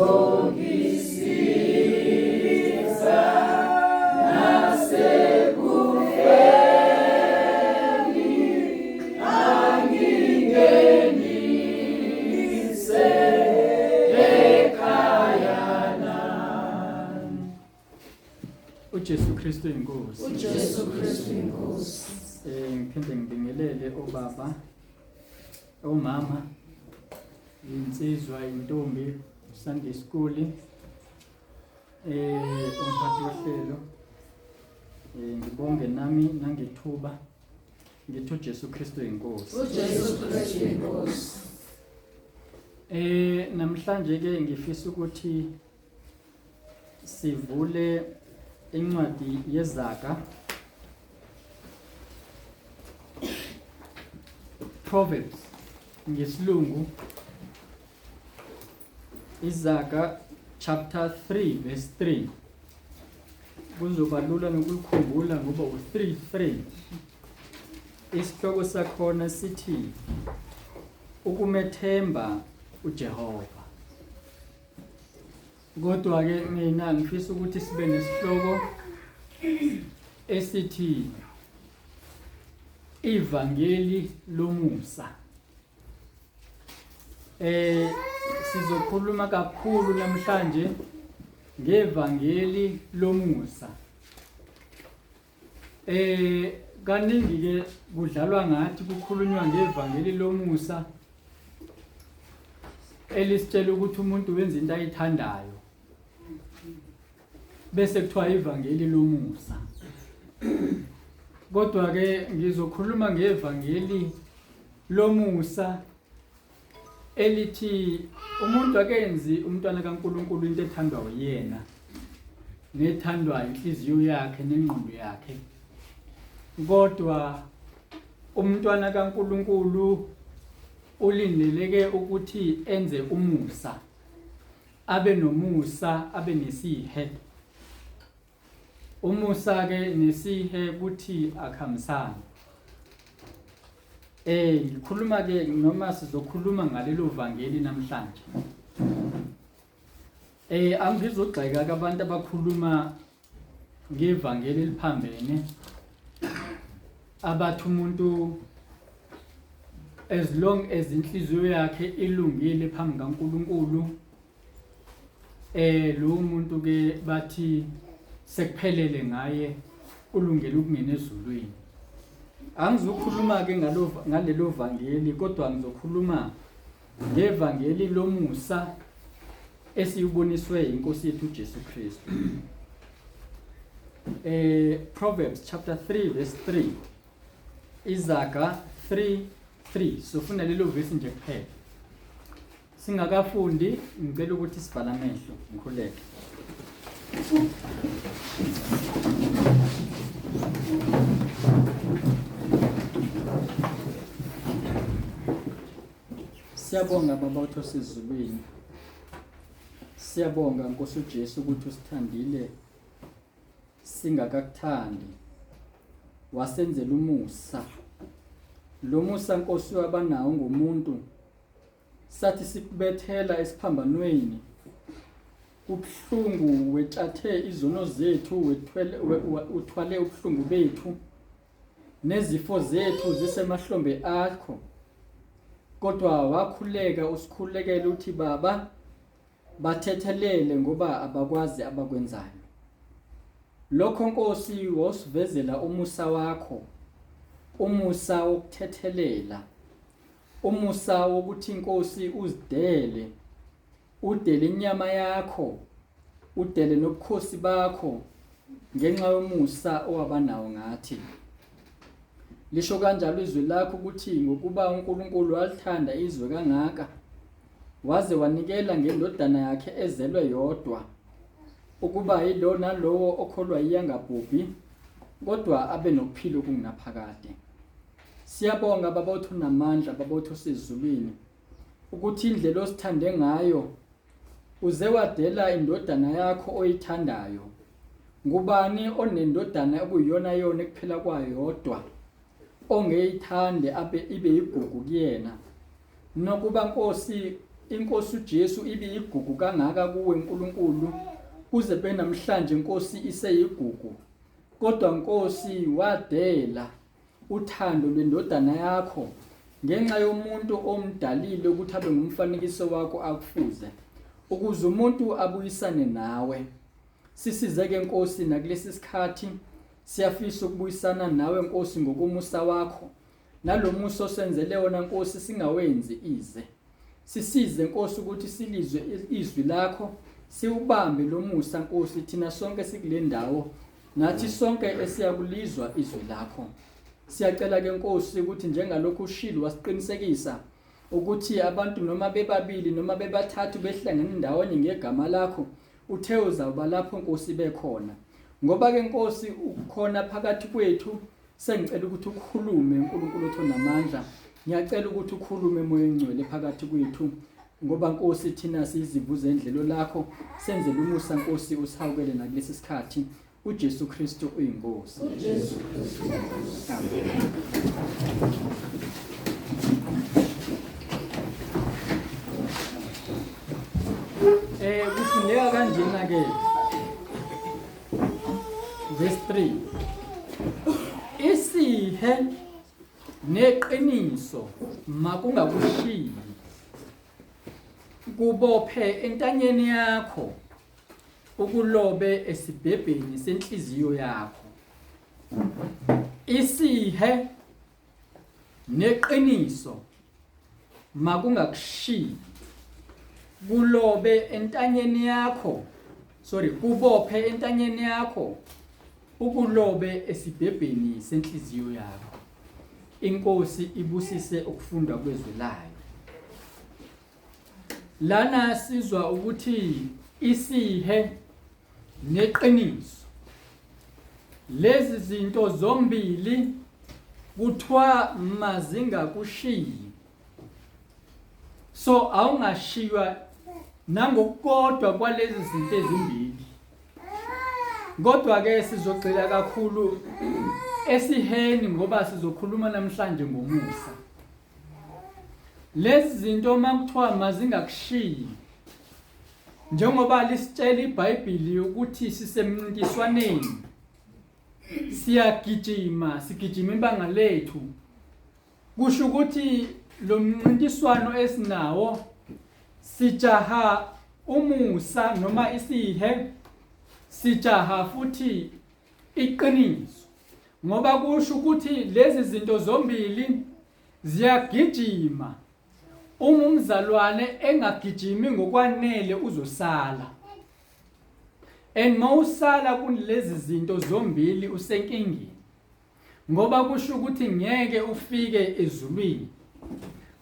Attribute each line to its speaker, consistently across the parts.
Speaker 1: Uzongisiza nasekufeni angingenise ekhaya lami.
Speaker 2: UJesu Kristu inkosi.
Speaker 1: UJesu Kristu inkosi.
Speaker 2: Ngiphinde ngibingelele obaba, omama, insizwa, intombi, Sunday school, umphathi wohlelo. Ngibonge nami nangethuba ngithi uJesu Kristu inkosi.
Speaker 1: UJesu Kristu inkosi.
Speaker 2: Namhlanje ke ngifisa ukuthi sivule incwadi yeZaga, Proverbs ngesilungu, iZaga chapter 3 verse 3. Kuzoba lula nokulikhumbula ngoba u-3 3. Isihloko sakhona sithi ukumethemba uJehova. Kodwa ke mina ngifisa ukuthi sibe nesihloko esithi ivangeli lomusa. Sizokhuluma kakhulu namhlanje ngevangeli lomusa. Kaningi ke kudlalwa ngathi kukhulunywa ngevangeli lomusa elisitshela ukuthi umuntu wenza into ayithandayo bese kuthiwa ivangeli lomusa. Kodwa ke ngizokhuluma ngevangeli lomusa elithi umuntu akenzi umntwana kaNkuluNkulu into ethandwa uyena nethandwa inhliziyo yakhe nengqondo yakhe, kodwa umntwana kaNkuluNkulu ulindeleke ukuthi enze umusa, abe nomusa, abe nesihe. Umusa ke nesihe kuthi akuhambisani. Ngikhuluma ke noma sizokhuluma ngalelo vangeli namhlanje. Angizogxeka ke abantu abakhuluma ngevangeli eliphambene, abathi umuntu as long as inhliziyo yakhe ilungile phambi kaNkuluNkulu, lo muntu ke bathi sekuphelele ngaye, ulungele ukungena ezulwini. Angizukhuluma ke ngalelo vangeli, kodwa ngizokhuluma ngevangeli lomusa esiwuboniswe inkosi yethu uJesu Kristu. Proverbs chapter 3 verse 3. Izaga 3:3. Sofuna lelo verse nje kuphela. Singakafundi ngicela ukuthi sivale amehlo ngikhuleke. Siyabonga Baba wethu osezulwini. Siyabonga Nkosi uJesu ukuthi usithandile singakakuthandi. Wasenzela umusa. Lo musa Nkosi wabanawo ngomuntu sathi sikubethela esiphambanweni ubuhlungu wetshathe izono zethu, wethwele uthwale ubuhlungu bethu nezifo zethu zisemahlombe akho, kodwa wakhuleka usikhulekela uthi Baba bathethelele ngoba abakwazi abakwenzayo. Lokho Nkosi wosivezela umusa wakho, umusa wokuthethelela, umusa wokuthi Nkosi uzidele, udele inyama yakho, udele nobukhosi bakho ngenxa yomusa owabanawo ngathi. Lisho kanjalo izwi lakho ukuthi ngokuba uNkulunkulu walithanda izwe kangaka, waze wanikela ngendodana yakhe ezelwe yodwa, ukuba yilo nalowo okholwa yiye angabhubhi, kodwa abe nokuphila okungunaphakade. Siyabonga Baba wethu namandla, Baba wethu osezulwini, ukuthi indlela osithande ngayo uze wadela indodana yakho oyithandayo. Ngubani onendodana okuyiyona yona ekuphela kwayo yodwa ongeyithande abe ibe yigugu kuyena? Nokuba Nkosi inkosi uJesu ibiyigugu kangaka kuwe uNkulunkulu kuze benamhlanje Nkosi iseyigugu kodwa Nkosi wadela uthando lwendodana yakho ngenxa yomuntu omdalile ukuthi abe ngumfanekiso wakho akufuze ukuze umuntu abuyisane nawe. Sisize-ke Nkosi nakulesi sikhathi siyafisa ukubuyisana nawe Nkosi ngokomusa wakho nalomusa osenzele wona Nkosi singawenzi ize. Sisize Nkosi ukuthi silizwe izwi lakho siwubambe lomusa Nkosi thina sonke sikule ndawo nathi sonke esiyakulizwa izwi lakho. Siyacela ke Nkosi ukuthi njengalokhu ushilo wasiqinisekisa ukuthi abantu noma bebabili noma bebathathu behlangene ndawonye ngegama lakho uthe uzawuba lapho Nkosi bekhona. Ngoba ke Nkosi ukhona phakathi kwethu Sengicela ukuthi ukhulume uNkulunkulu othi onamandla. Ngiyacela ukuthi ukhulume moya engcwele phakathi kwethu ngoba Nkosi thina siyizivu zendlelo lakho senzele umusa Nkosi usihawukele nakulesi sikhathi uJesu Kristu uyinkosi.
Speaker 1: uJesu Kristu uyinkosi.
Speaker 2: Amen. Eh kufundeka kanjena ke Verse 3. Isihe neqiniso makungakushiyi. Kubophe entanyeni yakho ukulobe esibhebheni senhliziyo yakho. Isihe neqiniso makungakushiyi kulobe entanyeni yakho sorry kubophe entanyeni yakho ukulobe esibhebheni senhliziyo yakho inkosi ibusise ukufundwa kwezwi layo lana sizwa ukuthi isihe neqiniso lezi zinto zombili kuthiwa mazingakushiyi so awungashiywa nangokukodwa kwalezi zinto ezimbili kodwa ke sizogxila kakhulu esiheni ngoba sizokhuluma namhlanje ngomusa lezi zinto uma kuthiwa mazingakushiyi Njengoba lisitshela iBhayibheli ukuthi sisemncintiswaneni siyagijima sigijima ibanga lethu kusho ukuthi lo mncintiswano esinawo sijaha umusa noma isihe sijaha futhi iqiniso ngoba kusho ukuthi lezi zinto zombili ziyagijima Uma umzalwane engagijimi ngokwanele uzosala. And mawusala kulezi zinto zombili usenkingeni. Ngoba kusho ukuthi ngeke ufike ezulwini.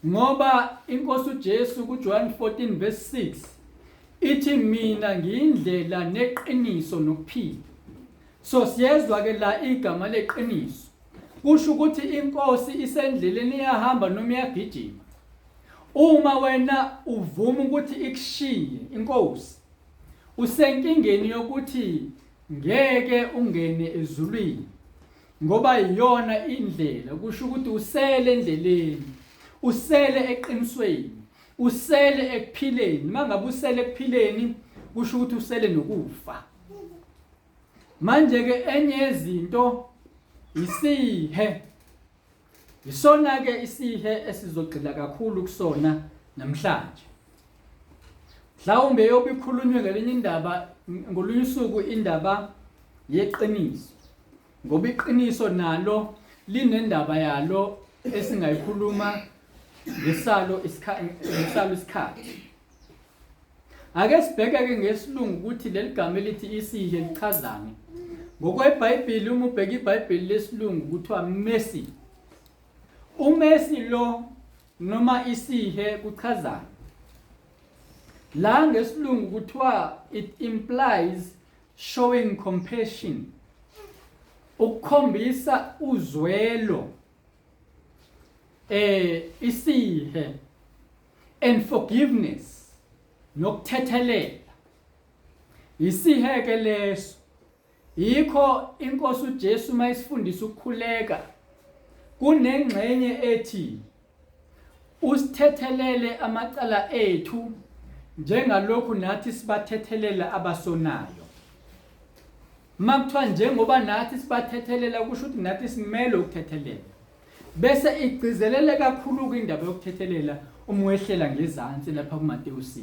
Speaker 2: Ngoba inkosi uJesu kuJohn 14 verse 6 ithi mina ngiyindlela neqiniso nokuphila. So siyezwa ke la igama leqiniso. Kusho ukuthi inkosi isendleleni iyahamba noma iyagijima. Uma wena uvuma ukuthi ikushiye inkosi, usenkingeni yokuthi ngeke ungene ezulwini ngoba iyona indlela kusho ukuthi usele endleleni usele eqinisweni usele ekuphileni mangabe usele ekuphileni kusho ukuthi usele nokufa Manje ke enye yezinto isihe. Isona ke isihe esizogxila kakhulu kusona namhlanje. Mhlawumbe yobe ikhulunywe ngelinye indaba ngolunye usuku indaba yeqiniso. Ngoba iqiniso nalo linendaba yalo esingayikhuluma ngesalo isikhathi ngesalo isikhathi. Ake sibheke-ke ngesilungu ukuthi leli gama elithi isihe lichazani. NgokweBhayibheli uma ubheka iBhayibheli lesilungu kuthiwa mercy. Umercy lo noma isihe kuchazani? La ngesilungu kuthiwa it implies showing compassion. Ukukhombisa uzwelo eh isihe and forgiveness nokuthethelela isiheke leso yikho inkosi uJesu mayisifundisa ukukhuleka kunengxenye ethi Usithethelele amacala ethu njengalokhu nathi sibathethelela abasonayo. Uma kuthiwa njengoba nathi sibathethelela kusho ukuthi nathi simele ukuthethelela. Bese igcizelele kakhulu-ke indaba yokuthethelela uma wehlela ngezansi lapha kuMateyu 6.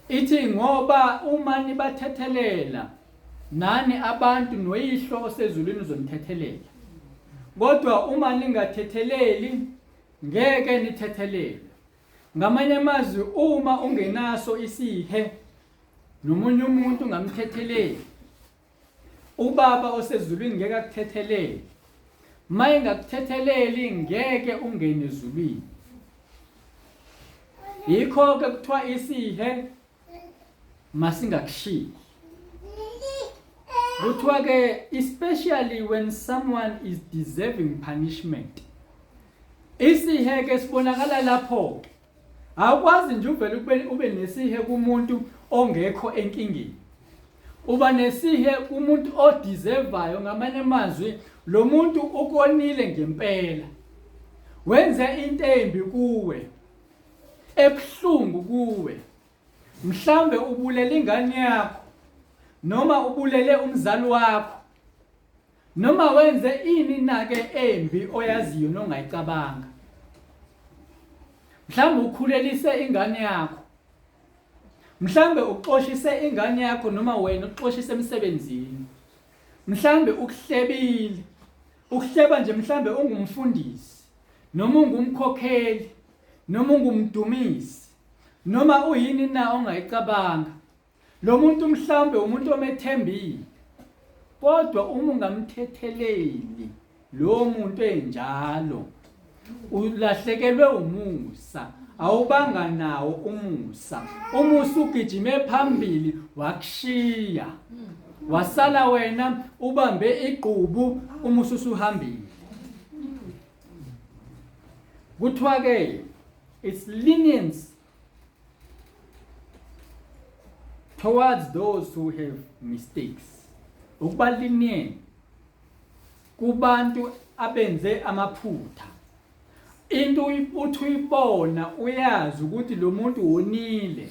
Speaker 2: Ithi ngoba uma nibathethelela nani abantu noyihlo osezulwini uzonithethelela. Kodwa uma ningathetheleli ngeke nithethelelwe. Ngamanye amazwi uma ungenaso isihe nomunye umuntu ungamthetheleli. Ubaba osezulwini ngeke akuthethelele. Uma engakuthetheleli ngeke ungene ezulwini. Yikho-ke kuthiwa isihe masingakushiyi. Kuthiwa-ke especially when someone is deserving punishment. Isihe-ke sibonakala lapho-ke. Awukwazi nje uvele ube, ube nesihe kumuntu ongekho enkingeni. Uba nesihe kumuntu odeservayo ngamanye amazwi lo muntu ukonile ngempela. Wenze into embi kuwe. Ebuhlungu kuwe. Mhlambe ubulele ingane yakho noma ubulele umzali wakho. Noma wenze ini na-ke embi oyaziyo nongayicabanga. Mhlawumbe ukhulelise ingane yakho. Mhlawumbe uxoshise ingane yakho noma wena uxoshise emsebenzini. Mhlawumbe ukuhlebile. Ukuhleba nje mhlawumbe ungumfundisi noma ungumkhokheli noma ungumdumisi noma uyini na ongayicabanga. Lo muntu mhlawumbe umuntu omethembile kodwa uma ungamthetheleli lo muntu enjalo ulahlekelwe umusa awubanga nawo umusa umusa ugijime phambili wakushiya wasala wena ubambe igqubu umusa usuhambile kuthiwa ke it's lenience towards those who have mistakes ukuba lenient kubantu abenze amaphutha into uthi uyibona uyazi ukuthi lo muntu wonile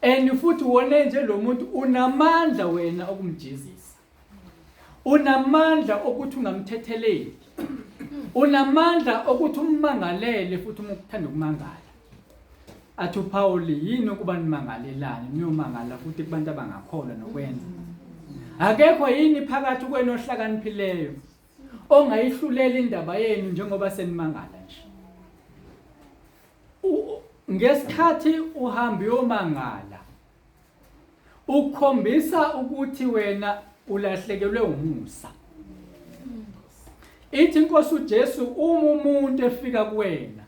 Speaker 2: and futhi wone nje lo muntu unamandla wena okumjezisa unamandla okuthi ungamthetheleli unamandla okuthi ummangalele futhi uma ukuthanda ukumangala athi uPaul yini ukuba nimangalelane niyomangala futhi kubantu abangakholwa nokwenza akekho yini phakathi kwenu ohlakaniphileyo ongayihlulela indaba yenu njengoba senimangala nje ngesikhathi uhamba uyomangala ukukhombisa ukuthi wena ulahlekelwe umusa ithi inkosi uJesu uma umuntu efika kuwena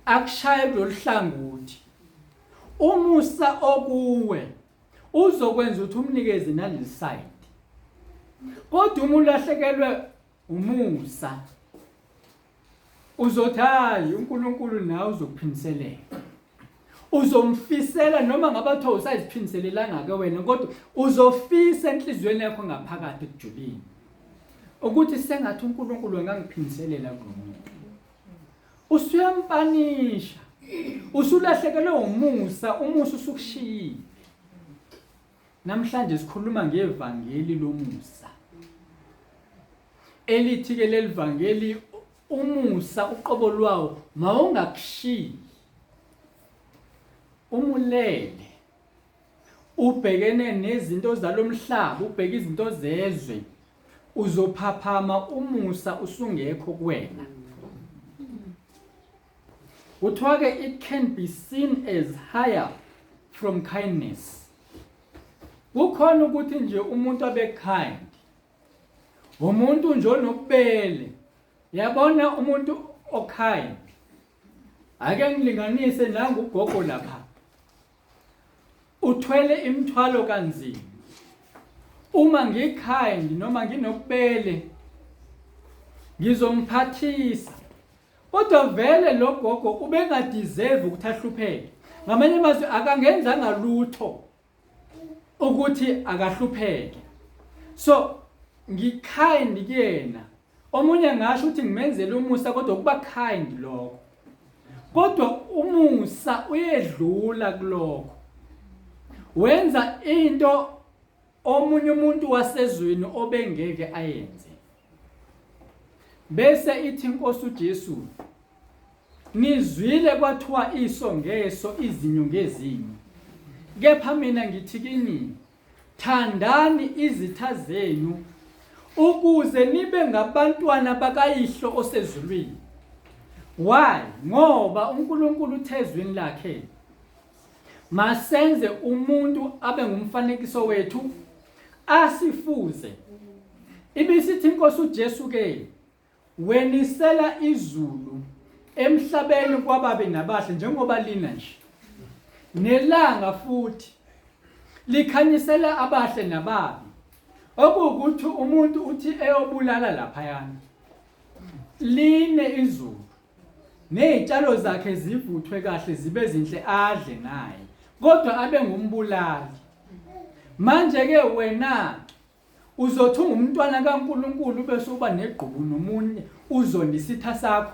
Speaker 2: akushaye kuloluhlangothi umusa okuwe uzokwenza ukuthi umnikeze naleli side kodwa uma ulahlekelwe umusa uzothi hayi uNkulunkulu nawe uzokuphindiselela uzomfisela noma ngaba kuthiwa usaziphindiselelanga ke wena kodwa uzofisa enhliziyweni yakho ngaphakathi ekujulini ukuthi sengathi uNkulunkulu angangiphindiselela kulo muntu usuyampanisha usulahlekelwe umusa umusa usukushiyile namhlanje sikhuluma ngevangeli lomusa elithi ke leli vangeli umusa uqobo lwawo mawungakushiyi umulele ubhekene nezinto zalomhlaba ubheke izinto zezwe uzophaphama umusa usungekho kuwena kuthiwa ke it can be seen as higher from kindness kukhona ukuthi nje umuntu abe kind umuntu nje onobubele yabona umuntu okind ake ngilinganise nangu ugogo lapha uthwele imithwalo kanzima uma ngikind noma nginobubele ngizomphathisa kodwa vele lo gogo ubengadeserve ukuthi ahlupheke ngamanye amazwi akangenzanga lutho ukuthi akahlupheke so ngikind kuyena omunye ngasho ukuthi ngimenzele umusa kodwa ukuba kind lokho. Kodwa umusa uyedlula kulokho. Wenza into omunye umuntu wasezweni obengeke ayenze. Bese ithi inkosi uJesu nizwile kwathiwa iso ngeso izinyo ngezinyo. Kepha mina ngithi kini thandani izitha zenu ukuze nibe ngabantwana bakayihlo osezulwini. Why? Ngoba uNkulunkulu uthe ezwini lakhe masenze umuntu abe ngumfanekiso wethu asifuze. Ibisithi inkosi uJesu ke wenisela izulu emhlabeni kwababi nabahle njengoba lina nje nelanga futhi likhanyisela abahle nababi okuwukuthi umuntu uthi eyobulala laphayana line izulu nezitshalo zakhe zivuthwe kahle zibe zinhle adle naye kodwa abe ngumbulali manje ke wena Uzothi ungumntwana kaNkulunkulu bese uba negqubu nomunye uzonda isitha sakho.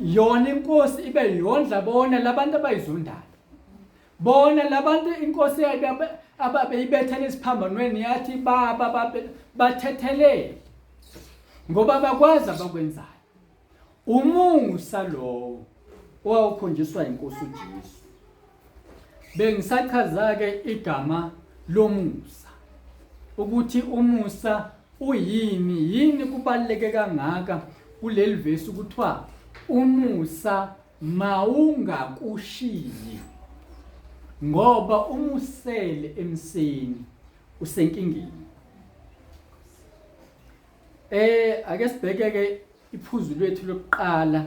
Speaker 2: Yona inkosi ibe yondla bona labantu abayizondayo. Bona labantu inkosi ababeyibethela esiphambanweni yathi baba bathethelele ngoba bakwazi abakwenzayo. Umusa lowo owawukhonjiswa inkosi uJesu. Bengisachaza-ke igama lomusa ukuthi umusa uyini yini kubaluleke kangaka kuleli vesi kuthiwa umusa mawungakushiyi ngoba umusele emseni usenkingeni. Eh ake sibheke ke iphuzu lwethu lokuqala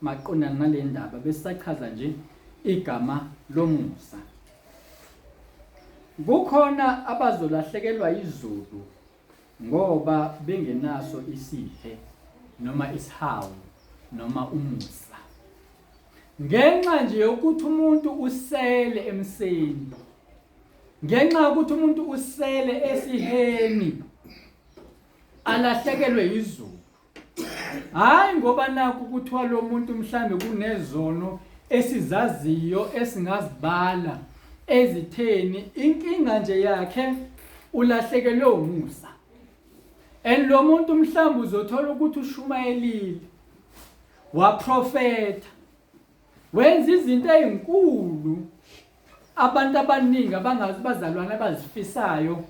Speaker 2: maqondana nale ndaba besisachaza nje igama lomusa. Kukhona abazolahlekelwa izulu ngoba bengenaso isihe noma isihawu noma umusa. Ngenxa nje yokuthi umuntu usele emseni. Ngenxa yokuthi umuntu usele esiheni alahlekelwe yizulu hayi ngoba nakho kuthiwa lo muntu mhlambe kunezono esizaziyo esingazibala ezitheni inkinga nje yakhe ulahlekelwe umusa and lo muntu mhlawumbe uzothola ukuthi ushumayelile waprofetha wenza izinto ezinkulu abantu abaningi abangazi bazalwane abazifisayo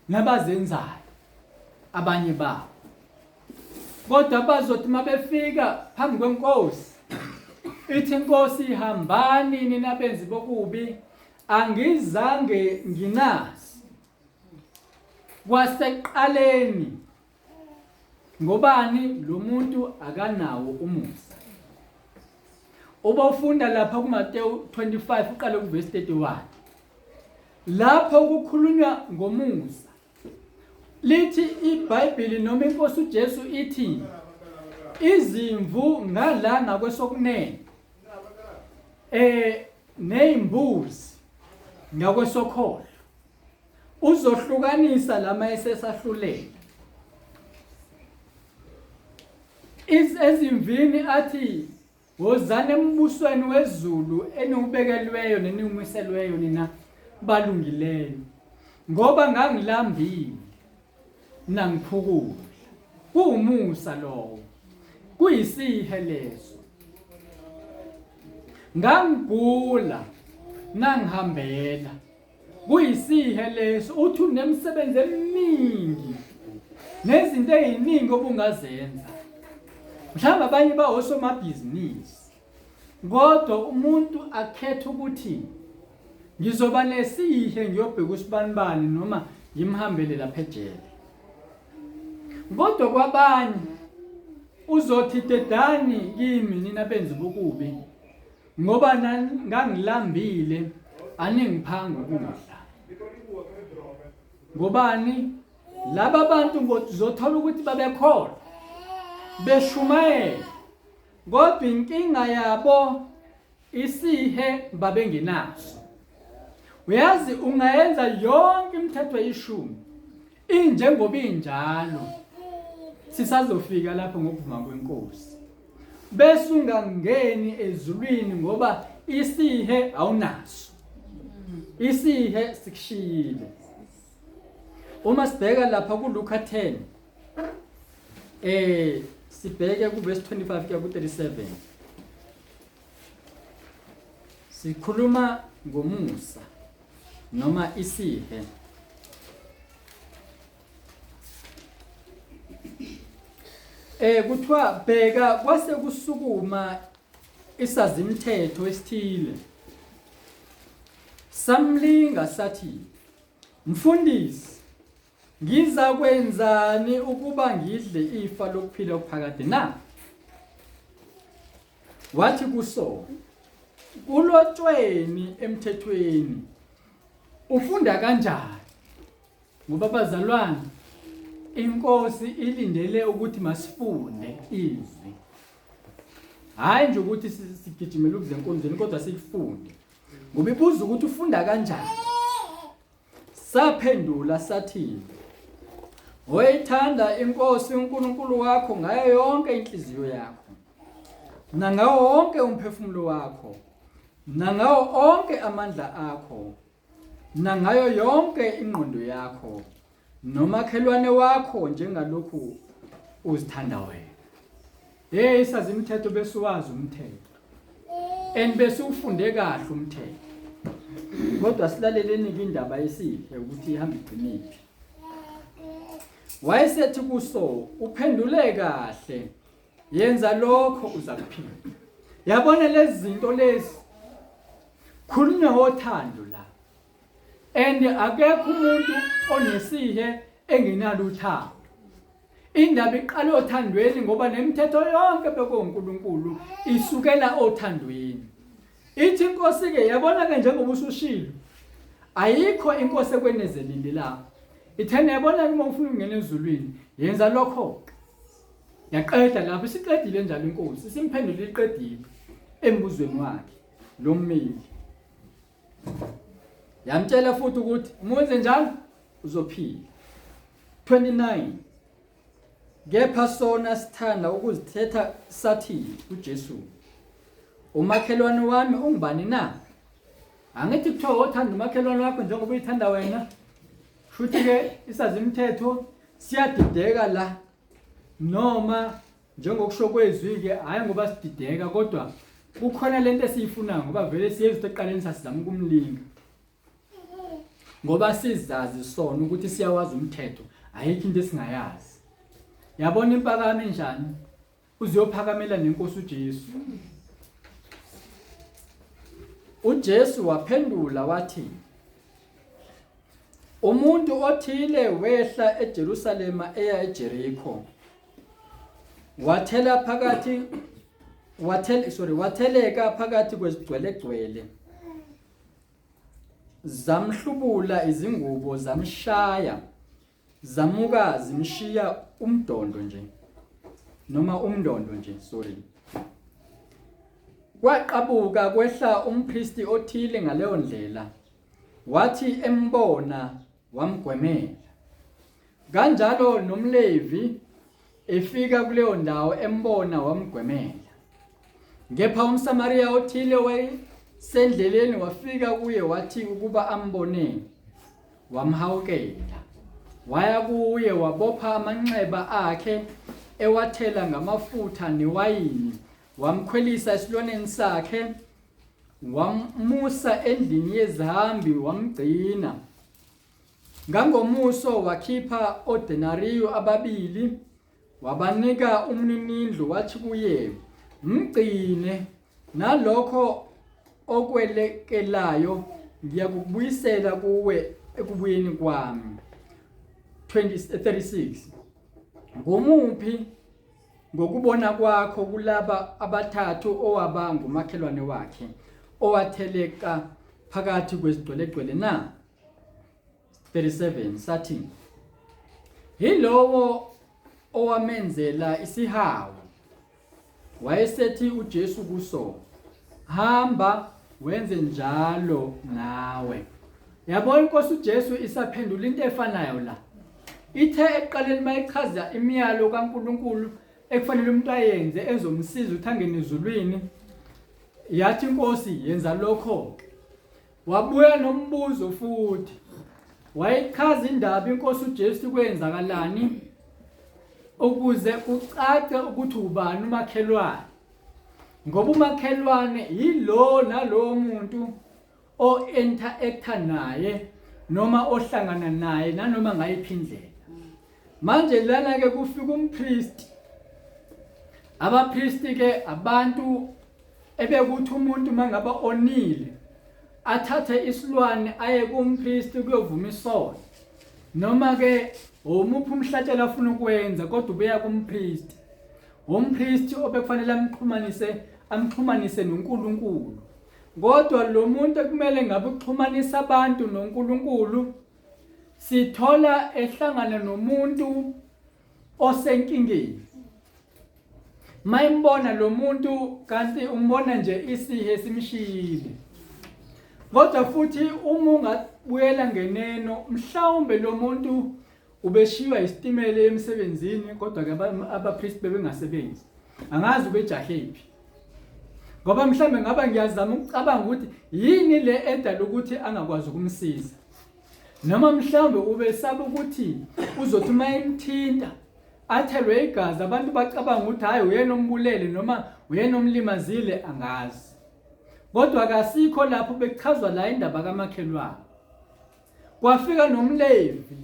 Speaker 2: nabazenzayo abanye babo kodwa bazothi mabefika phambi kwenkosi ithi inkosi hambani nina benzi bokubi angizange nginazi kwaseqaleni Ngobani lo muntu akanawo umusa. Ubofunda lapha kuMateyu 25 uqale kuvesi 31. Lapho kukhulunywa ngomusa. Lithi iBhayibheli noma inkosi uJesu ithi izimvu ngala ngakwesokunene eh nezimbuzi ngakwesokhohlo Uzohlukanisa lama esesahlulela. Ezimvini athi wozani embusweni wezulu eniwubekelweyo neniwumiselweyo nina balungileyo ngoba ngangilambile nangiphukula kuwumusa lowo kuyisihe leso ngangigula nangihambela Kuyisihe leso uthi unemisebenzi eminingi nezinto eziningi obungazenza. Mhlawumbe abanye bawosomabhizinisi. Kodwa umuntu akhethe ukuthi ngizoba nesihe ngiyobheka usibanibani noma ngimhambele lapha ejele. Kodwa kwabanye uzothi dedani kimi nina benzi bokubi Ngoba ngangilambile aningiphanga ukudla. Ngobani? Laba bantu ngozothola ukuthi babekholwa beshumayela kodwa inkinga yabo isihe babengenaso. Uyazi ungayenza yonke imithetho eyishumi injengoba injalo sisazofika lapho ngokuvuma kwenkosi. Bese ungangeni ezulwini ngoba isihe awunaso. Isihe sikushiyile. Uma sibheka lapha kuLuka 10 sibheke kuverse 25 kuya ku-37 sikhuluma ngomusa noma isihe. Kuthiwa bheka kwase kusukuma isazimthetho esithile samlinga sathi, mfundisi, ngiza kwenzani ukuba ngidle ifa lokuphila okuphakade na? Wathi kuso, kulotshweni emthethweni, ufunda kanjani? Ngoba bazalwane, inkosi ilindele ukuthi masifunde izwi, hhayi nje ukuthi sigijimele ukuze enkonzweni, kodwa silifunde, ngoba ibuza ukuthi ufunda kanjani. Saphendula sathi, oyithanda inkosi uNkulunkulu wakho ngayo yonke inhliziyo yakho nangawo wonke umphefumulo wakho nangawo onke amandla akho nangayo yonke ingqondo yakho, nomakhelwane wakho njengalokhu uzithanda wena. Hey, isazi imithetho besiwazi umthetho and besiwufunde kahle umthetho, kodwa silaleleni ke indaba yesihe ukuthi ihamba igciniphi. Wayesethi kuso, uphendule kahle, yenza lokho uzakuphila. Yabona lezi zinto lezi, khulunywa ngothando la, and akekho umuntu onesihe engenalo uthando. Indaba iqala othandweni, ngoba nemithetho yonke bekuNkulunkulu isukela othandweni. Ithi inkosi ke, yabona ke, njengoba usushilo, ayikho inkosi ekwenezelile la. Ithena yabona ke, uma ufuna ukungena ezulwini yenza lokho. Yaqeda lapho, isiqedile njalo inkosi, isimphendule iqedile embuzweni wakhe lo mmeli. Yamtshela futhi ukuthi uma wenze njalo uzophila. 29 Kepha sona sithanda ukuzithetha sathi kuJesu, umakhelwane wami ungubani na? Angithi kuthiwa othanda umakhelwane wakho njengoba uyithanda wena. Shuthi ke isazi imithetho siyadideka la, noma njengokusho kwezwi ke, hayi ngoba sidideka, kodwa kukhona lento esiyifunayo, ngoba vele siyezwa ekuqaleni sasizama ukumlinga, ngoba sizazi sona ukuthi siyawazi umthetho, ayikho into esingayazi. Yabona impakamo enjani uziyophakamela nenkosi uJesu. UJesu waphendula wathi, umuntu othile wehla eJerusalema eya eJeriko, wathela phakathi wathele sorry watheleka phakathi kwezigcwelegcwele, zamhlubula izingubo, zamshaya, zamuka zimshiya umdondo nje, noma umndondo nje, sorry. Kwaqabuka kwehla umpristi othile ngaleyo ndlela, wathi embona wamgwemela. Kanjalo nomLevi efika kuleyo ndawo embona wamgwemela. Kepha umSamariya othile wayesendleleni wafika kuye, wathi ukuba ambone wamhawukela. Waya kuye wabopha amanxeba akhe ewathela ngamafutha newayini, wamkhwelisa esilwaneni sakhe, wamusa endlini yezihambi wamgcina. Ngangomuso wakhipha odenariyu ababili wabanika umninindlu, wathi kuye, mgcine, nalokho okwelekelayo ngiyakukubuyisela kuwe ekubuyeni kwami. 20 36 Ngumuphi ngokubona kwakho kulaba abathathu owaba ngumakhelwane wakhe owatheleka phakathi kwezigcwelegcwele na? 37 Sathi, yilowo owamenzela isihawu. Wayesethi uJesu kuso, hamba wenze njalo nawe. Yabo, inkosi uJesu isaphendula into efanayo la. Ithe ekuqaleni mayichaza imiyalo kaNkuluNkulu. ekufanele umuntu ayenze ezomsiza ukuthi angene ezulwini. Yathi inkosi yenza lokho ke. Wabuya nombuzo futhi. Wayichaza indaba inkosi uJesu kwenzakalani ukuze kucace ukuthi ubani umakhelwane. Ngoba umakhelwane yilo nalowo muntu o-interactor naye noma ohlangana naye nanoma ngayiphi indlela. Manje lana ke kufika umpriest. Abapristi ke abantu ebekuthi umuntu mangaba onile athathe isilwane aye kumpristi kuyovuma isono. Noma ke omuphi umhlatshelo afuna ukwenza kodwa ubeya kumpristi. Umpristi obekufanele amxhumanise amxhumanise noNkulunkulu. Kodwa lo muntu ekumele ngabe uxhumanisa abantu noNkulunkulu sithola ehlangana nomuntu osenkingeni. Mayimbona lo muntu kanti umbona nje isihe simshiyile. Kodwa futhi uma ungabuyela ngeneno mhlawumbe lo muntu ubeshiywa isitimela emsebenzini kodwa ke abapriest bebengasebenzi. Angazi ubejahephi. Ngoba mhlambe ngaba ngiyazama ukucabanga ukuthi yini le edala ukuthi angakwazi ukumsiza. Noma mhlambe ubesaba ukuthi uzothi uma emthinta athelwe igazi abantu bacabanga ukuthi hayi uyena ombulele noma uyena omlimazile angazi. Kodwa kasikho lapho bekuchazwa la indaba kamakhelwane. Kwafika nomLevi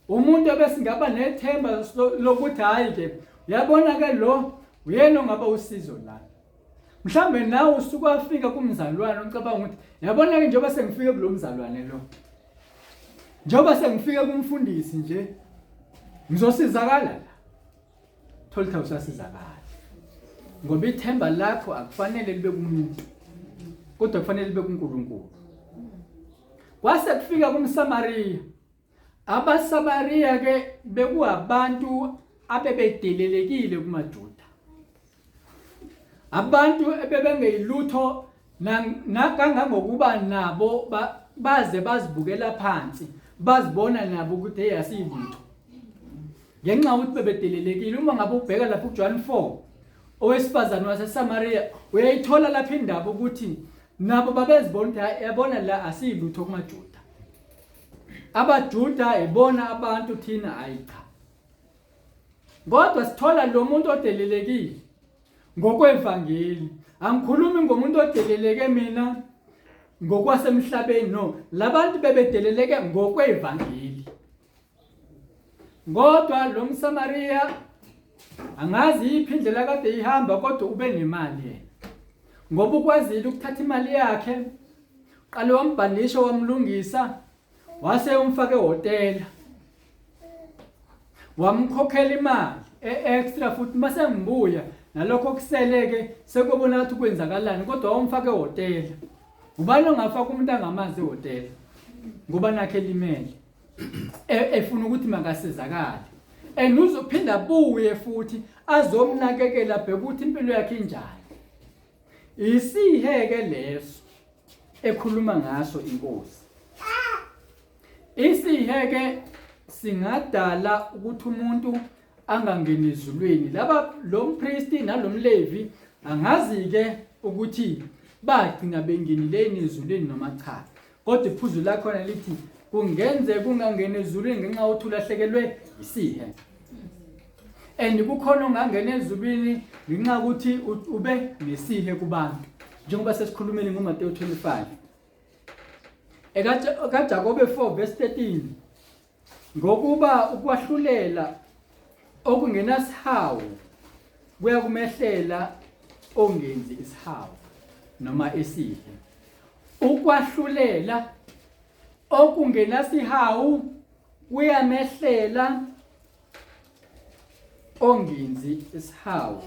Speaker 2: umuntu ebesingaba nethemba lokuthi hayi ke uyabona ke lo uyena ongaba usizo la. Mhlambe nawe usuke wafika kumzalwane ucabanga ukuthi yabona ke njengoba sengifike kulo mzalwane lo. Njengoba sengifike kumfundisi nje ngizosizakala la. Thola ukuthi awusasizakali. Ngoba ithemba lakho akufanele libe kumuntu. Kodwa kufanele libe kuNkulunkulu. Kwase kufika kumSamariya. AbaSamariya ke bekuwabantu abebedelelekile kumaJuda. Abantu ebebengeyilutho nakangangokuba nabo baze bazibukela phansi, bazibona nabo ukuthi hey asiyilutho. Ngenxa yokuthi bebedelelekile uma ngabe ubheka lapho kuJohn 4 owesifazane waseSamaria uyayithola lapha indaba ukuthi nabo babezibona ukuthi yabona la asiyilutho kumaJuda. AbaJuda ibona abantu thina hayi cha. Kodwa sithola lo muntu odelelekile ngokwevangeli. Angikhulumi ngomuntu odeleleke mina ngokwasemhlabeni no. Labantu bebedeleleke ngokwevangeli. Kodwa lo mSamariya angazi yiphi indlela kade ihamba kodwa ube nemali yena. Ngoba ukwazile ukuthatha imali yakhe qale wambhandisha wamlungisa wase umfake ehhotela wamkhokhela imali e-extra futhi mase ngibuya nalokho okuseleke sekubona ukuthi kwenzakalani kodwa wamfaka ehhotela. Ubani ongafaka umuntu angamazi ehhotela ngoba nakhe elimele efuna ukuthi makasizakale and uzophinda abuye futhi azomnakekela bheka ukuthi impilo yakhe injani. Isihe-ke leso ekhuluma ngaso inkosi. Isihe-ke singadala ukuthi umuntu angangeni ezulwini. Laba lo mpristi nalomlevi angazi-ke ukuthi bagcina bengenile ezulwini noma cha. Kodwa iphuzu lakhona lithi kungenzeka ungangeni ezulwini ngenxa yokuthi ulahlekelwe isihe. And kukhona ongangena ezulwini ngenxa yokuthi ube nesihe kubantu. Njengoba sesikhulumile ngoMateyu 25. EkaJakobe 4 verse 13. Ngokuba ukwahlulela okungenasihawu kuyakumehlela ongenzi isihawu noma esihe. Ukwahlulela okungenasihawu kuyamehlela ongenzi isihawu.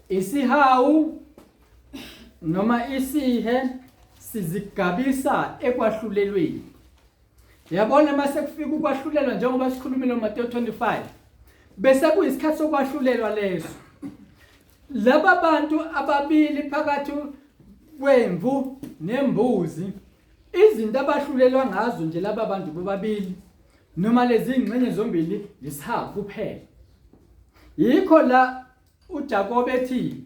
Speaker 2: Isihawu noma isihe sizigabisa ekwahlulelweni. Yabona mase kufika ukwahlulelwa njengoba sikhulumile ngoMateyu 25. Bese kuyisikhathi sokwahlulelwa leso. Laba bantu ababili phakathi kwemvu nembuzi izinto abahlulelwa ngazo nje laba bantu bobabili noma lezi ngxenye zombili yisihawu kuphela. Yikho la uJakobe ethi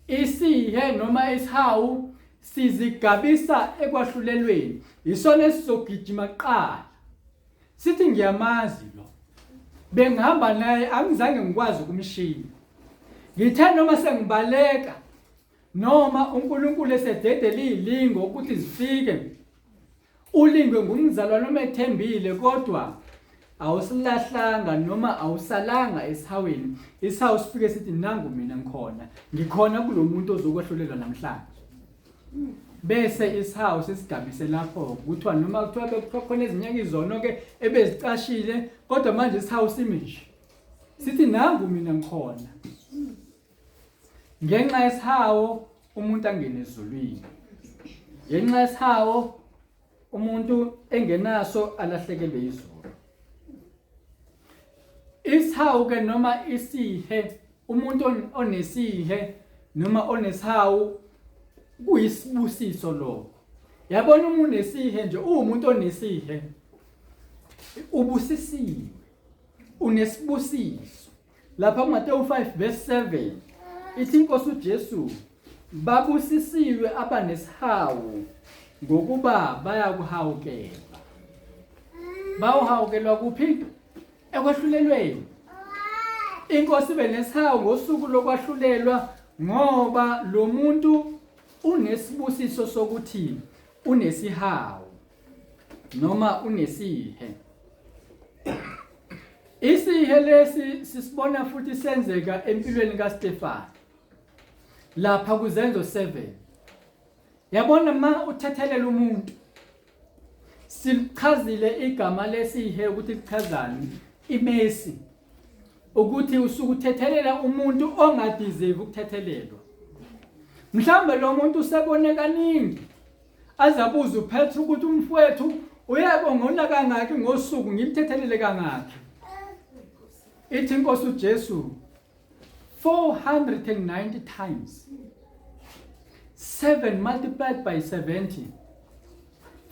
Speaker 2: isihe noma isihawu sizigabisa ekwahlulelweni, isona esizogijima kuqala. Sithi ngiyamazi lo. Bengihamba naye angizange ngikwazi ukumshiya. Ngithe noma sengibaleka noma uNkulunkulu esededele izilingo ukuthi zifike ulingwe ngumzalwane omethembile kodwa awusilahlanga noma awusalanga esihawini isihawu sifike sithi nangu mina ngikhona ngikhona kulomuntu ozokwehlulelwa namhlanje bese isihawu sisigabise lapho kuthiwa noma kuthiwa bekuthiwa khona ezinye izono ke ebezicashile kodwa manje isihawu simi nje sithi nangu mina ngikhona ngenxa yesihawu umuntu angene ezulwini ngenxa yesihawu umuntu engenaso alahlekelwe izulu isihawu ke noma isihe umuntu onesihe noma onesihawu kuyisibusiso lokho yabona uma unesihe nje uwumuntu onesihe ubusisiwe unesibusiso Lapha kuMateyu 5 verse 7 ithi inkosi uJesu babusisiwe abanesihawu ngokuba bayakuhawukelwa. Bawuhawukelwa kuphi? Ekwahlulelweni. Inkosi benesihawu ngosuku lokwahlulelwa ngoba lo muntu unesibusiso sokuthi unesihawu noma unesihe. Isihe lesi sisibona futhi senzeka empilweni kaStefan. Lapha kuzenzo 7. Yabona ma uthethelela umuntu. Silichazile igama lesihe ukuthi lichazani imesi. Ukuthi usuke uthethelela umuntu ongadeserve ukuthethelelwa. Mhlawumbe lo muntu usebone kaningi Aze abuze uPetru ukuthi umfowethu uyebo ngona kangaki ngosuku ngimthethelele kangaki. Ithi inkosi uJesu 490 times 7 multiplied by 70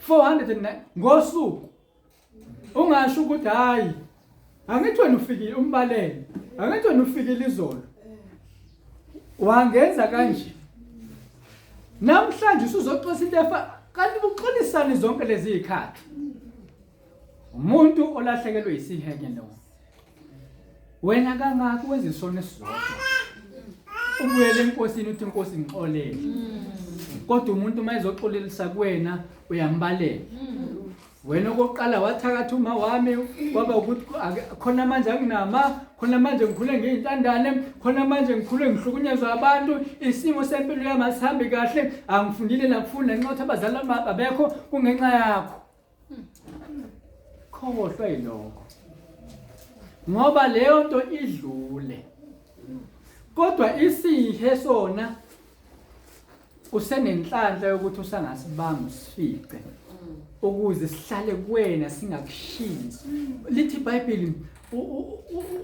Speaker 2: 490 ngosuku Ungasho ukuthi hayi angithi wena ufikile umbalele angithi wena ufikile izolo wangenza kanje namhlanje usuzoxosa into efa kanti buxolisani zonke lezi zikhathi umuntu olahlekelwe isiheke lo wena kangaki wenza isono esisodwa ubuyele enkosini uthi inkosi ngixolele kodwa umuntu uma ezoxolelisa kuwena uyambalela wena okokuqala wathakatha uma wami kwaba ukuthi khona manje anginama khona manje ngikhule ngiyintandane khona manje ngikhule ngihlukunyezwa abantu isimo sempilo yami asihambi kahle angifundile nakufunda ngenxa yokuthi abazali babekho kungenxa yakho Khohlwa yilokho. Ngoba leyo nto idlule. Kodwa isihe sona usenenhlanhla yokuthi usangasibamba usifice ukuze sihlale kuwena singakushiyi. Lithi iBhayibheli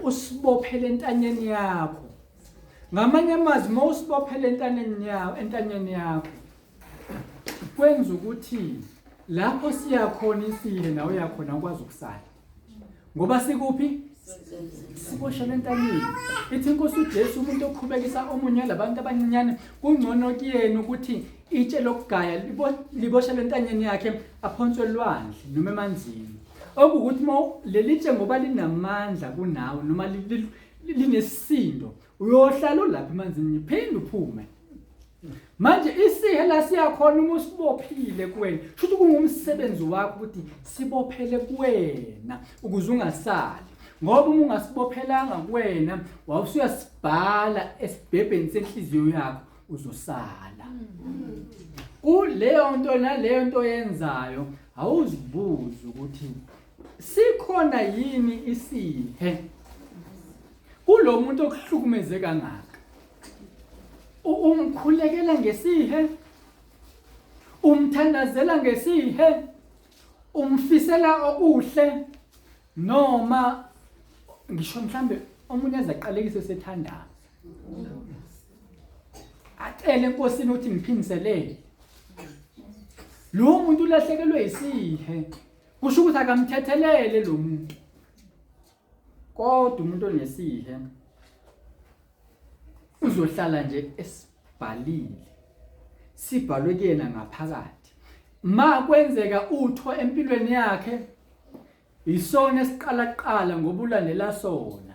Speaker 2: usibophele entanyeni yakho. Ngamanye amazwi uma usibophele entanyeni yakho, entanyeni yakho kwenza ukuthi lapho siya khona isihe nawe uyakhona ukwazi ukusala ngoba sikuphi siboshelwe entameni ithi inkosi uJesu umuntu okhubekisa omunye labantu abancinyane kungcono kuyena ukuthi itshe lokugaya liboshelwe entanyeni yakhe aphonswe elwandle noma emanzini okuwukuthi uma leli tshe ngoba linamandla kunawe noma linesisindo uyohlala ulapha emanzini ngiphinde uphume manje isihe la siyakhona uma usibophile kuwena shuthi kungumsebenzi wakho ukuthi sibophele kuwena ukuze ungasali ngoba uma ungasibophelanga kuwena wawusuyasibhala esibhebheni senhliziyo yakho uzosala kuleyo nto naleyo nto yenzayo awuzibuzi ukuthi sikhona yini isihe kulo muntu okuhlukumeze kangaka Umkhulekela ngesihe, umthandazela ngesihe, umfisela okuhle noma ngisho mhlambe omunye aze aqalekise sethandaza. Acele enkosini ukuthi ngiphindiselele. Lo muntu ulahlekelwe isihe. Kusho ukuthi akamthethelele lo muntu. Kodwa umuntu onesihe Uzohlala nje esibhalile. Sibhalwe kuyena ngaphakathi. Ma kwenzeka utho empilweni yakhe isona esiqala kuqala ngoba ulandela sona.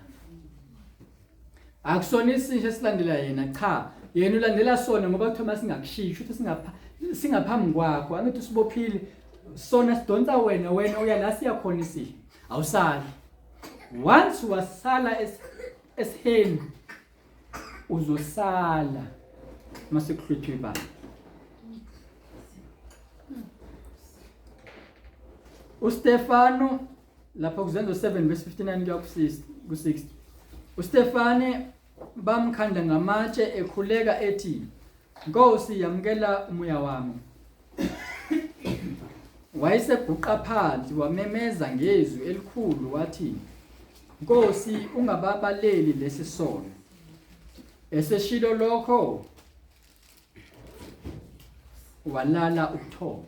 Speaker 2: Akusona isisho esilandela yena cha, yena ulandela sona ngoba kuthiwa masingakushiyi, shuthi singapha singaphambi kwakho, angithi usibophile sona sidonsa wena, wena uya la siya khona isihe. Awusali. Once wasala esiheni uzosala mase kuhlwithwa ibandla. uStefano lapha kuzenzo 7 verse 59 kuya ku-60 uStefane bamkhanda ngamatshe ekhuleka ethi Nkosi yamukela umoya wami wayeseguqa phansi wamemeza ngezwi elikhulu wathi Nkosi ungababaleli lesi sono eseshilo lokho walala ubuthongo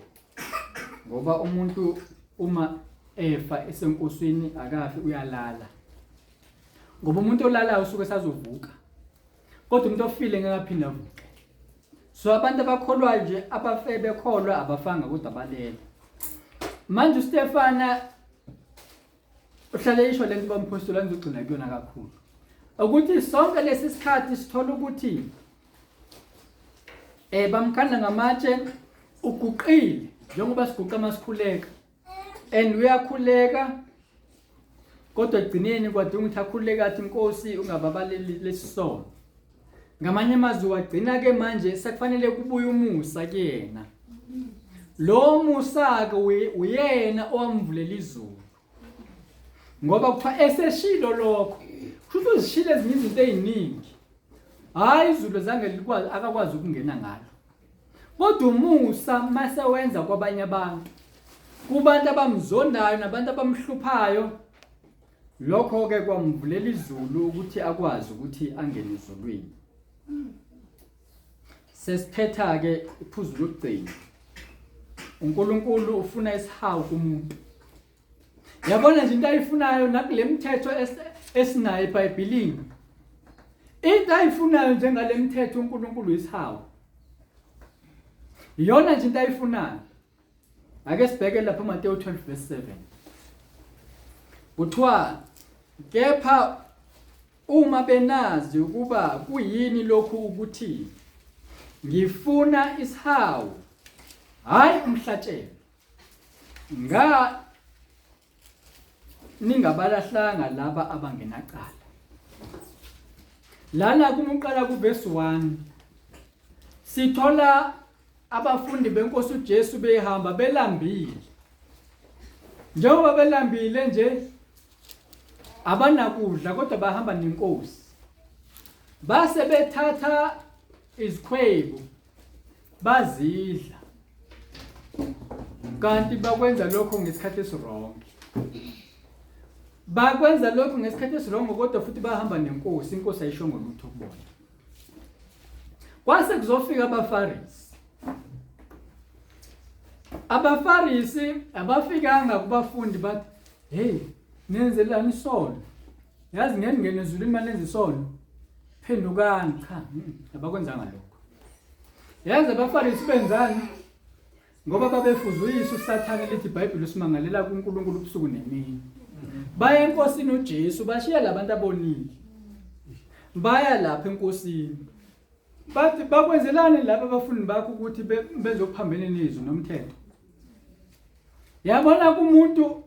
Speaker 2: ngoba umuntu uma efa esenkosini akafi uyalala ngoba umuntu olalayo usuke esazovuka kodwa umuntu ofile ngeke aphinde avuke so abantu abakholwayo nje abafe bekholwa abafanga kodwa balele manje uStefana uhlale isho lento bamphostoli angizogcina kuyona kakhulu ukuthi sonke lesi sikhathi sithola ukuthi eh bamkhanda ngamatshe uguqile njengoba siguqa masikhuleka and uyakhuleka kodwa egcineni kwadinga ukuthi akhuleke athi inkosi ungababaleli lesisono ngamanye amazwi wagcina ke manje sekufanele kubuye umusa kuyena lo musa ke uyena owamvulela izulu ngoba kuthiwa eseshilo lokho kusho ukuthi uzishile ezinye izinto eziningi hayi izulu zange likwazi akakwazi ukungena ngalo kodwa umusa mase wenza kwabanye abantu kubantu abamzondayo nabantu abamhluphayo lokho ke kwamvulela izulu ukuthi akwazi ukuthi angene ezulwini sesiphetha ke iphuzu lokugcina uNkulunkulu ufuna isihawu kumuntu yabona nje into ayifunayo nakule mithetho esinayo eBhayibhelini into ayifunayo njengale mithetho uNkulunkulu isihawu iyona nje into ayifunayo Ake sibheke lapha uMateyu 12 verse 7. Kuthiwa kepha uma benazi ukuba kuyini lokhu ukuthi ngifuna isihawu hayi umhlatshelo nga ningabalahlanga laba abangenacala lana kumuqala kuverse 1 sithola abafundi benkosi uJesu behamba belambile njengoba belambile nje abanakudla kodwa bahamba nenkosi base bethatha izikhwebu bazidla kanti bakwenza lokho ngesikhathi esiwrong bakwenza lokho ngesikhathi esiwrong kodwa futhi bahamba nenkosi inkosi ayishongo lutho kubona kwase kuzofika abafarisi abafarisi abafikanga kubafundi bathi hey nenzelani isono yazi ngeke ngene ezulwini manenza isono phendukani cha abakwenzanga lokho yazi abafarisi benzani Ngoba babefuza uyise uSathane lithi iBhayibheli usimangalela kuNkulunkulu ubusuku nemini. Baya enkosini uJesu bashiya labantu abonile. Baya lapha enkosini. Bathi bakwenzelani laba abafundi bakho ukuthi bezokuphambene nezwi nomthetho. Yabona kumuntu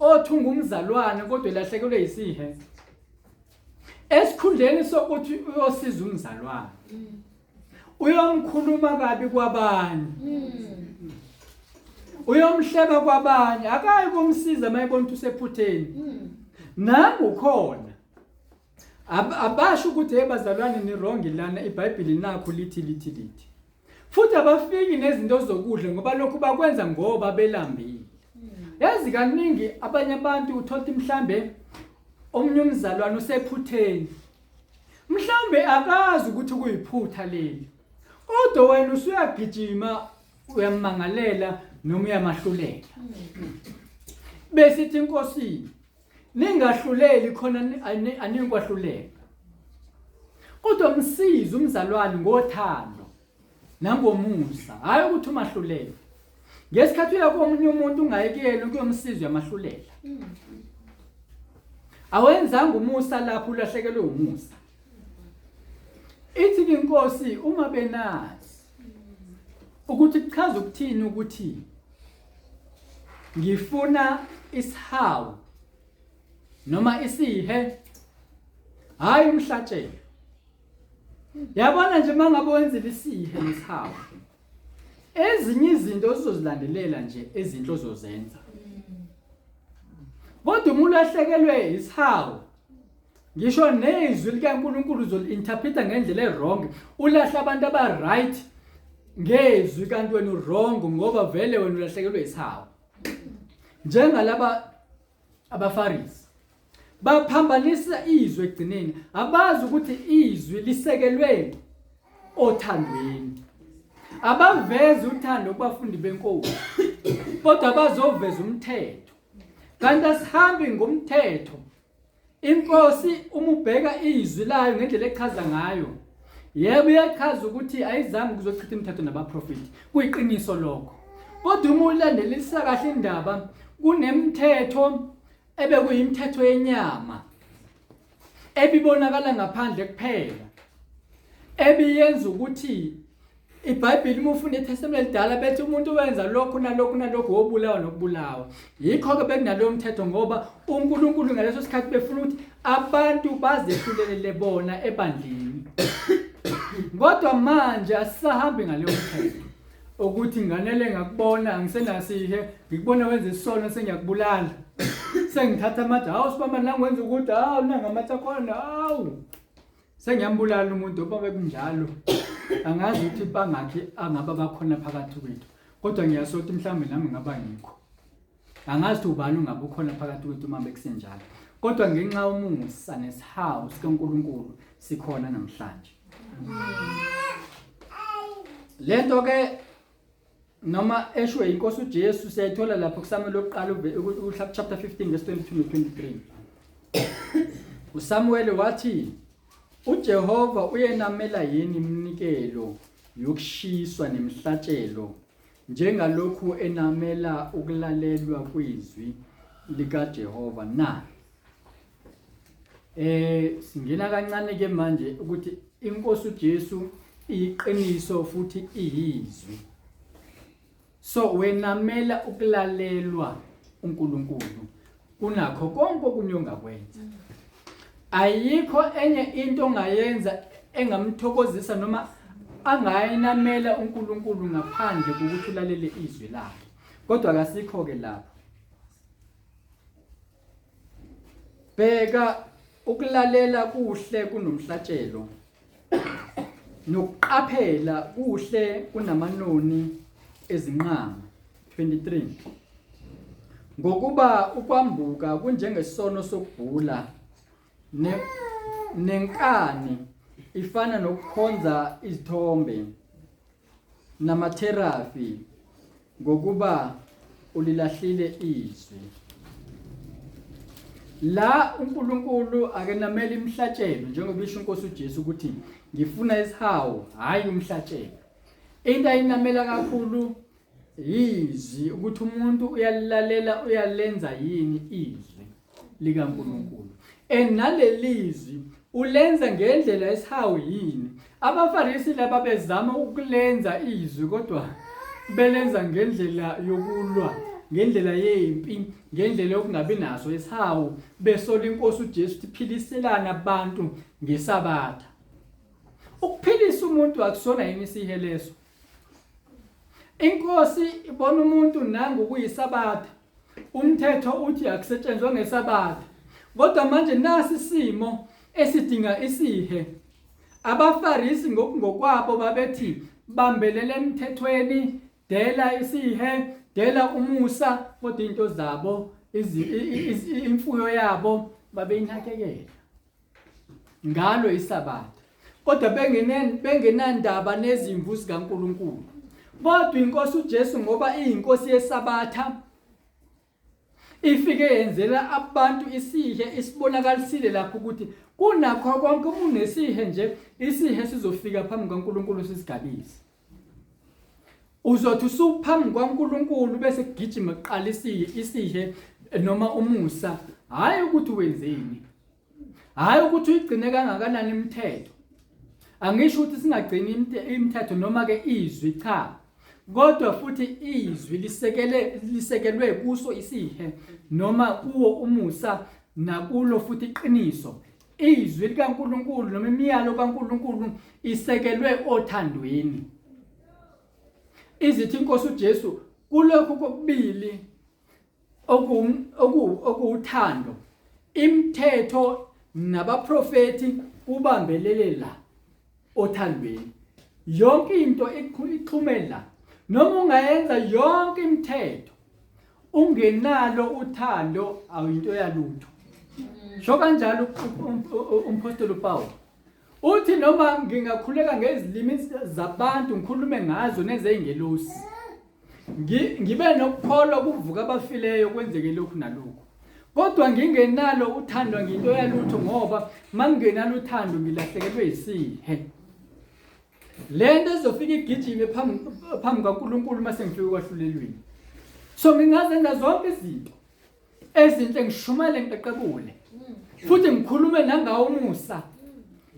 Speaker 2: othi ungumzalwane kodwa elahlekelwe yisihe esikhundleni sokuthi uyosiza umzalwane uyomkhuluma kabi kwabanye uyomhleba kwabanye akayi kumsiza mayebona ukuthi usephutheni nangu khona abasho ukuthi hey bazalwane ni wrong lana iBhayibheli nakho lithi lithi lithi futhi abafiki nezinto zokudla ngoba lokhu bakwenza ngoba belambile yazi kaningi abanye abantu uthola ukuthi mhlambe omunye umzalwane usephutheni mhlambe akazi ukuthi kuyiphutha leli kodwa wena usuyagijima uyammangalela noma uyamahlulela besithi inkosini ningahluleli khona anikwahluleka. Kodwa msize umzalwane ngothando nangomusa, hhayi ukuthi umahlulele. Ngesikhathi uya komunye umuntu ungayekuyena ukuyomsiza uyamahlulela. Awenzanga umusa lapho ulahlekelwe umusa. Ithi inkosi uma benazi ukuthi kuchaza ukuthini ukuthi ngifuna isihawu noma isihe hayi umhlatshelo yabona nje mangabe wenzile isihe nesihawu ezinye izinto ozozilandelela nje ezinhle ozozenza kodwa uma ulahlekelwe isihawu ngisho nezwi likaNkuluNkulu uzoli-interpreta ngendlela e-wrong ulahla abantu aba-right ngezwi kanti wena u-wrong ngoba vele wena ulahlekelwe isihawu njengalaba abaFarisi baphambanisa izwi ekugcineni abazi ukuthi izwi lisekelwe othandweni abavezi uthando kubafundi benkosi kodwa bazoveza umthetho kanti asihambi ngomthetho Inkosi uma ubheka izwi layo ngendlela echaza ngayo yebo iyachaza ukuthi ayizange ukuzochitha imithetho nabaprofeti kuyiqiniso lokho kodwa uma ulandelisa kahle indaba kunemithetho ebekuyimithetho yenyama ebibonakala ngaphandle kuphela ebiyenza ukuthi iBhayibheli uma ufunda iTestament elidala bethi umuntu wenza lokhu nalokhu nalokhu wobulawa nokubulawa. Yikho ke bekunalowo mthetho ngoba uNkulunkulu ngaleso sikhathi befuna ukuthi abantu bazehlulelele bona ebandleni. Kodwa manje asisahambi ngaleyo mthetho ukuthi nganele ngakubona angisenasihe ngikubona wenza isono sengiyakubulala sengithatha amatshe hawu sibamba nangwenza ukuthi hawu nangamatshe akhona hawu Sengiyambulala umuntu uma bekunjalo. Angazi ukuthi bangakhi angaba bakhona phakathi kwethu. Kodwa ngiyasothi mhlawumbe nami ngaba ngikho. Angazi ukuthi ubani ungabe ukhona phakathi kwethu uma bekusenjalo. Kodwa ngenxa yomusa nesihawu sikaNkulunkulu sikhona namhlanje. Lento ke noma eshiwe inkosi uJesu siyayithola lapho kuSamuel lokuqala chapter 15 verse 22 no 23 uSamuel wathi uJehova uyenamela yini iminikelo yokushiswa nemihlatshelo njengalokhu enamela ukulalelwa kwizwi likaJehova na Eh singena kancane ke manje ukuthi inkosi uJesu iyiqiniso futhi iyizwi. So wenamela ukulalelwa uNkulunkulu kunakho konke okunye ongakwenza. Ayikho enye into ongayenza engamthokozisa noma angayinamela uNkulunkulu ngaphandle kokuthi ulalele izwi lakhe. Kodwa akasikho ke lapho. Bheka ukulalela kuhle kunomhlatshelo nokuqaphela kuhle kunamanoni ezinqama 23 Ngokuba ukwambuka kunjengesono sokubhula ne nenkani ifana nokukhonza izithombe namatherafi ngokuba ulilahlile izwi. La uNkulunkulu akenameli imhlatshelo njengoba isho inkosi uJesu ukuthi ngifuna isihawu hayi umhlatshelo. Into ayinamela kakhulu yizwi ukuthi umuntu uyalilalela uyalenza yini izwi likaNkulunkulu. And nalelizwi ulenza ngendlela esihawu yini? AbaFarisi laba bezama ukulenza izwi kodwa belenza ngendlela yokulwa, ngendlela yempi, ngendlela yokungabi naso isihawu, besola inkosi uJesu ukuthi philiselana abantu ngeSabatha. Ukuphilisa umuntu akusona yini isihe leso? Inkosi ibona umuntu nangu kuyiSabatha. Umthetho uthi akusetshenzwa ngeSabatha. Kodwa manje nasi isimo esidinga isihe. AbaFarisi ngokungokwabo babethi bambelele emthethweni, dela isihe, dela umusa, kodwa into zabo imfuyo yabo babeyinakekela ngalo isabatha. Kodwa bengenandaba nezimvu zikaNkulunkulu. Kodwa inkosi uJesu ngoba iyinkosi yesabatha. Ifike yenzela abantu isihe, isibonakalisile lapho ukuthi kunakho konke uma unesihe nje, isihe sizofika phambi kukaNkulunkulu sisigabise. Uzothi usuphambi kwaNkulunkulu bese kugijima kuqala isihe noma umusa, hhayi ukuthi wenzeni, hhayi ukuthi uyigcine kangakanani imithetho. Angisho ukuthi singagcini imithetho noma-ke izwi, cha, kodwa futhi izwi lisekele lisekelwe kuso isihe noma kuwo umusa nakulo futhi iqiniso. Izwi likaNkulunkulu noma imiyalo kaNkulunkulu isekelwe othandweni. Izithi inkosi uJesu kulokhu kokubili okuwuthando, imithetho nabaprofethi kubambelele la othandweni. Yonke into ixhume la. Noma ungayenza yonke imithetho ungenalo uthando awuyinto yalutho. Sho kanjalo umphostoli uPaul. Uthi noma ngingakhuleka ngezilimi zabantu ngikhulume ngazo nezezingelosi. Ngibe nokukholwa kuvuka abafileyo kwenzeke lokhu nalokhu. Kodwa ngingenalo uthando ngiyinto yalutho ngoba mangingenalo uthando ngilahlekelwe yisihe. Lento ezofika igijime phambi phambi kaNkulunkulu uma sengifika kwahlulelweni. So ngingazenza zonke izinto ezinhle ngishumayele ngiqeqebule futhi ngikhulume nangawo umusa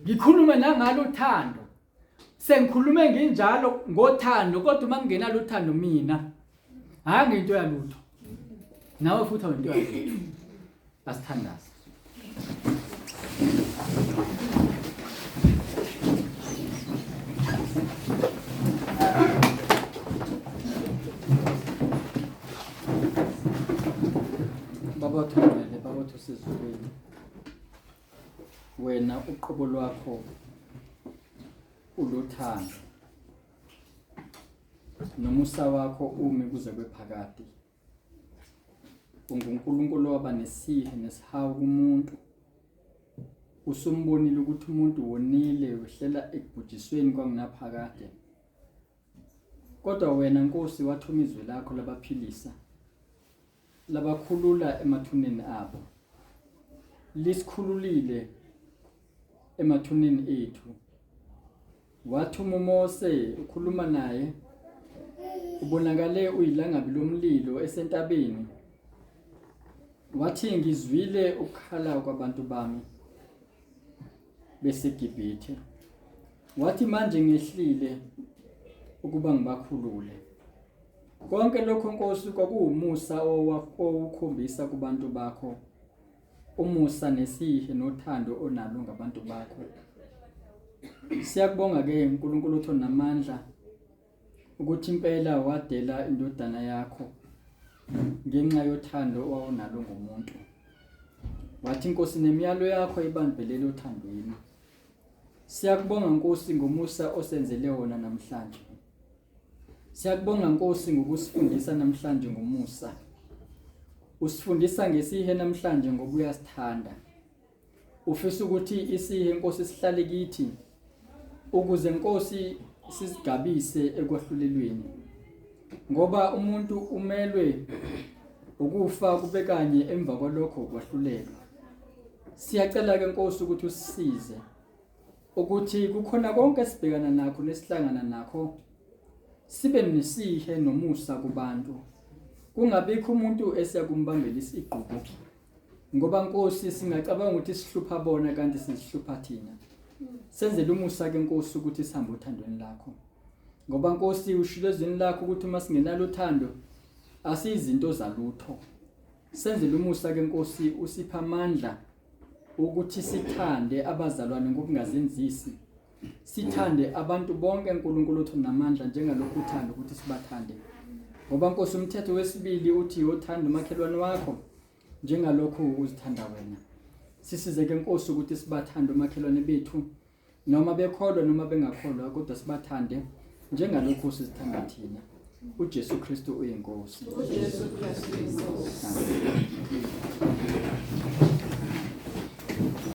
Speaker 2: ngikhulume nangalo uthando sengikhulume nginjalo ngothando kodwa uma ngingenalo uthando mina hayi ngento yalutho nawe futhi awento yalutho. Asithandaze. Baba othembele, Baba osezulwini, wena uqobo lwakho uluthando nomusa wakho umi kuze kwephakade. UnguNkulunkulu owaba nesihe nesihawu kumuntu. Usumbonile ukuthi umuntu wonile wehlela ekubhujisweni kwangunaphakade. Kodwa wena Nkosi wathuma izwi lakho labaphilisa, labakhulula emathuneni abo. Lisikhululile emathuneni ethu. Wathuma uMose ukhuluma naye, ubonakale uyilangabi lomlilo esentabeni. Wathi, ngizwile ukukhala kwabantu bami beseGibhithe. Wathi, manje ngehlile ukuba ngibakhulule. Konke lokho Nkosi kwakuwumusa owawukhombisa kubantu bakho. Umusa nesihe nothando onalo ngabantu bakho. Siyakubonga ke uNkulunkulu otho namandla ukuthi impela wadela indodana yakho ngenxa yothando owawunalo ngomuntu. Wathi Nkosi nemiyalo yakho ibambelele othandweni. Siyakubonga Nkosi ngomusa osenzele wona namhlanje. Siyakubonga Nkosi ngokusifundisa namhlanje ngomusa. Usifundisa ngesihe namhlanje ngoba uyasithanda. Ufisa ukuthi isihe Nkosi sihlale kithi ukuze Nkosi sizigabise ekwahlulelweni. Ngoba umuntu umelwe ukufa kube kanye emva kwalokho kwahlulelwa. Siyacela ke Nkosi ukuthi usisize ukuthi kukhona konke esibhekana nakho nesihlangana nakho sibe nesihe nomusa kubantu kungabikho umuntu esiyakumbambela isigqubu ngoba Nkosi singacabanga ukuthi sihlupha bona kanti sizihlupha thina. Senzele umusa ke Nkosi ukuthi sihambe othandweni lakho ngoba Nkosi ushilo ezwini lakho ukuthi uma singenalo uthando asiyizinto zalutho. Senzele umusa ke Nkosi usipha amandla ukuthi sithande abazalwane ngokungazenzisi, sithande abantu bonke uNkulunkulu uthi namandla njengalokhu uthanda ukuthi sibathande. Ngoba Nkosi umthetho wesibili uthi uthanda umakhelwane wakho njengalokhu uzithanda wena. Sisize ke Nkosi ukuthi sibathande omakhelwane bethu noma bekholwa noma bengakholwa, kodwa sibathande njengalokhu sizithanda thina. uJesu Kristu uyiNkosi.
Speaker 1: uJesu Kristu uyiNkosi.